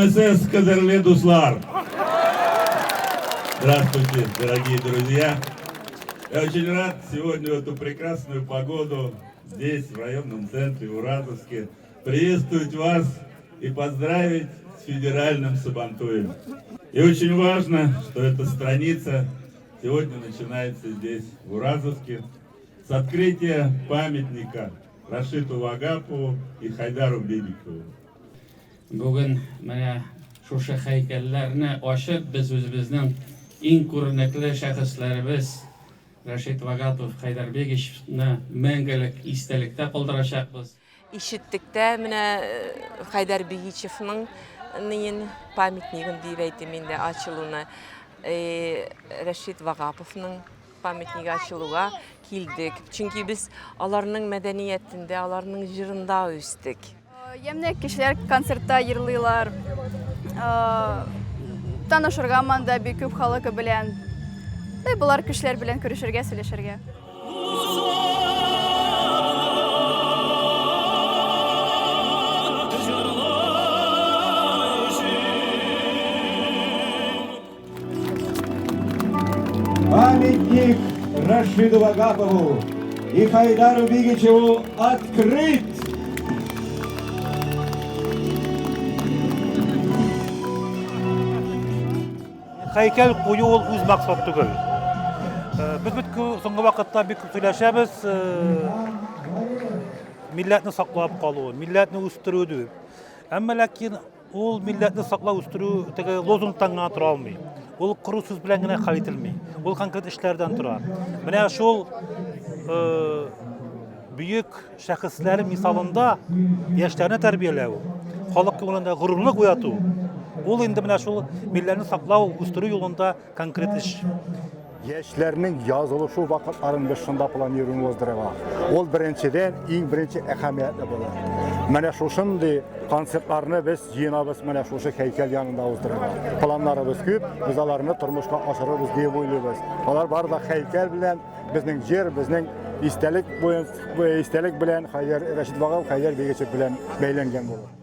Исәнмесез, кадерле дуслар! Здравствуйте, дорогие друзья! Я очень рад сегодня в эту прекрасную погоду здесь, в районном центре, в Уразовске, приветствовать вас и поздравить с федеральным Сабантуем. И очень важно, что эта страница сегодня начинается здесь, в Уразовске, с открытия памятника Рашиту Вагапову и Хайдару Бибикову. Бүген менә шушы һәйкәлләрне ачып, без үзебезнең иң күренекле шәхесләребез Рәшит Вагапов, Хәйдәр Бегичны мәңгелек истәлектә калдырачакбыз. Ишеттек тә менә Хәйдәр Бегичевның ниен, памятнигын диеп әйтим инде, ачылуны. Рәшит Вагаповның памятнигы ачылуга килдек. Чөнки без аларның мәдәниятендә, аларның җырында үстек. Ямьле кешеләр концертта йырлыйлар. Танышырга монда бик күп халык белән. Болар кешеләр белән күрешергә, сөйләшергә. Памятник Рашиду Вагапову и Хайдару Бигичеву открыт! Һәйкәл кую ул үз максат түгел. Э, без бит соңгы вакытта бик күп сөйләшәбез, э, милләтне саклап калу, милләтне үстерү дип. Әмма ләкин ул милләтне саклау, үстерү теге лозунгтан гына тора алмый. Ул коры сүз белән генә хәл ителми. Ул конкрет эшләрдән тора. Менә шул э, бөек шәхесләр мисалында яшьләрне тәрбияләү, халык күңелендә горурлык уяту, ул инде менә шул милләтне саклау, үстерү юлында конкрет эш. Яшьләрнең язылышу вакытларын без шунда планируем уздырырга. Ул беренчедән, иң беренче әһәмиятле була. Менә шушындый концертларны без җыенабыз менә шушы һәйкәл янында уздырырга. Планнарыбыз күп, без аларны тормышка ашырырбыз диеп уйлыйбыз. Алар бар да һәйкәл белән Безнең җыр, безнең истәлек буен, истәлек белән Хәйдәр Рәшит Вагап, Хәйдәр Бигичев белән бәйләнгән булыр.